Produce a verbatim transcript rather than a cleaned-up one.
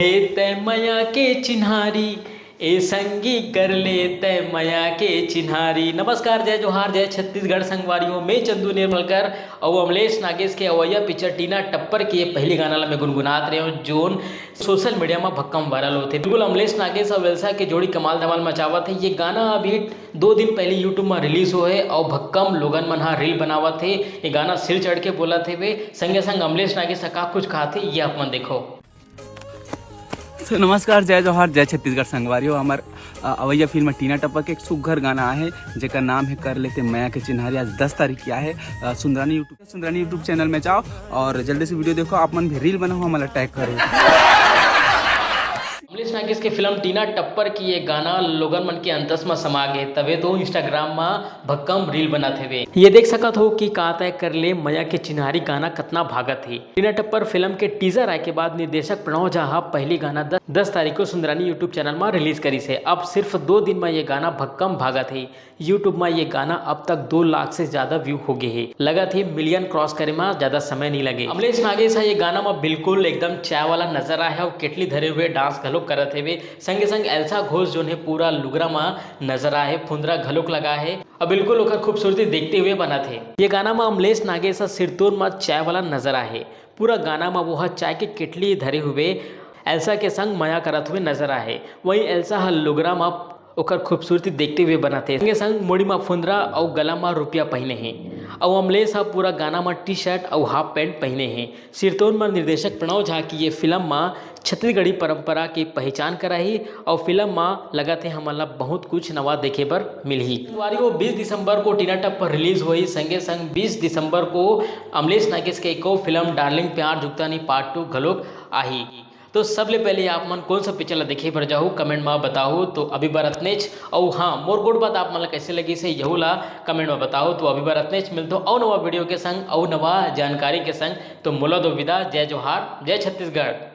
ले तै मया के चिन्हारी, ए संगी कर ले तै मया के चिन्हारी। नमस्कार, जय जोहार, जय छत्तीसगढ़ संगवारियों। मैं चंदू निर्मलकर अउ अमलेश नागेश के अवैया पिक्चर टीना टप्पर के ये पहली गाना ला मैं गुनगुनात रहे हूँ, जोन सोशल मीडिया में भक्कम वायरल होते। बिल्कुल अमलेश नागेश और एल्सा के जोड़ी कमाल धमाल मचावत है। ये गाना अभी दो दिन पहले YouTube में रिलीज हुए है और भक्कम लोगन मन हा रील बनावत है। ये गाना सिर चढ़ के बोलत हेवे। संगे संग अमलेश नागेश का कुछ कहा थे, ये आप मन देखो। So, नमस्कार, जय जोहार, जय छत्तीसगढ़ संगवारी हो। हमार अ, अवैया फिल्म टीना टप्पर के एक सुघर गाना आहे, जेकर नाम है कर ले तै मया के चिन्हारी। आज दस तारीख की आहे। अ, Sundrani YouTube, Sundrani YouTube channel में जाओ और जल्दी से वीडियो देखो। आप मन भी रील बनाओ, हमारा टैग करो। अमलेश नागेश के फिल्म टीना टप्पर की ये गाना लोगन मन के अंतस में समा गए, तबे तो Instagram में भक्कम रील बनात हेवे। ये देख सकत हो कि का तय कर ले मया के चिन्हारी गाना कतना भागत हे। टीना टप्पर फिल्म के टीजर आए के बाद निर्देशक प्रणव झा हा पहली गाना द-, दस तारीख को सुंदरानी YouTube चैनल में रिलीज करिस हे। अब सिर्फ दो दिन में ये गाना भक्कम भागत हे। YouTube में ये गाना अब तक दो लाख से ज्यादा व्यू हो गए हे। लगत हे मिलियन क्रॉस करे में ज्यादा समय नहीं लगे। अमलेश नागेश हा ये गाना में बिल्कुल एकदम चाय वाला नजर आए हे और केटली धरे हुए डांस घलो करत हेवे। संगे संग एल्सा घोष जोन हे पूरा लुगरा में नजर आए हे, फुंदरा घलोक लगा हे और बिल्कुल ओकर खूबसूरती देखते हुए बनत हे। ये गाना में अमलेश नागेश हा सिरतोन में चाय वाला नजर आए हे। पूरा गाना में वो हा चाय के केटली धरे हुए एल्सा के संग मया करत हुए नजर आए हे। वहीं एल्सा हा लुगरा में ओकर खूबसूरती देखते हुए बनत हे। संगे संग मुड़ी में फुंदरा अउ गला में रुपया पहिने हे। अउ अमलेश हा पूरा गाना में टी शर्ट अउ हाफ पैंट पहिने हे। सिरतोन में निर्देशक प्रणव झा की ये फिल्म में छत्तीसगढ़ी परंपरा की पहचान कराही अउ फिल्म में लगत हे हमन ला बहुत कुछ नवा देखे बर मिलही। संगवारी हो, बीस दिसंबर को टीना टप्पर रिलीज होही। संगे संग बीस दिसंबर को अमलेश नागेश के एको फिल्म डार्लिंग प्यार जुगता नहीं पार्ट टू घलोक आही। तो सबले पहले आप मन कौन सा पिक्चर ला देखे बर जाहू, कमेंट में बताहू। तो अभी बर अतनेच। अउ हाँ, मोर गोठ बात आप मन ला कैसे लगिस हे, यहू ला कमेंट में बताहू। तो अभी बर अतनेच, मिलथों अउ नवा वीडियो के संग अउ नवा जानकारी के संग। तो मोला दो विदा, जय जोहार, जय छत्तीसगढ़।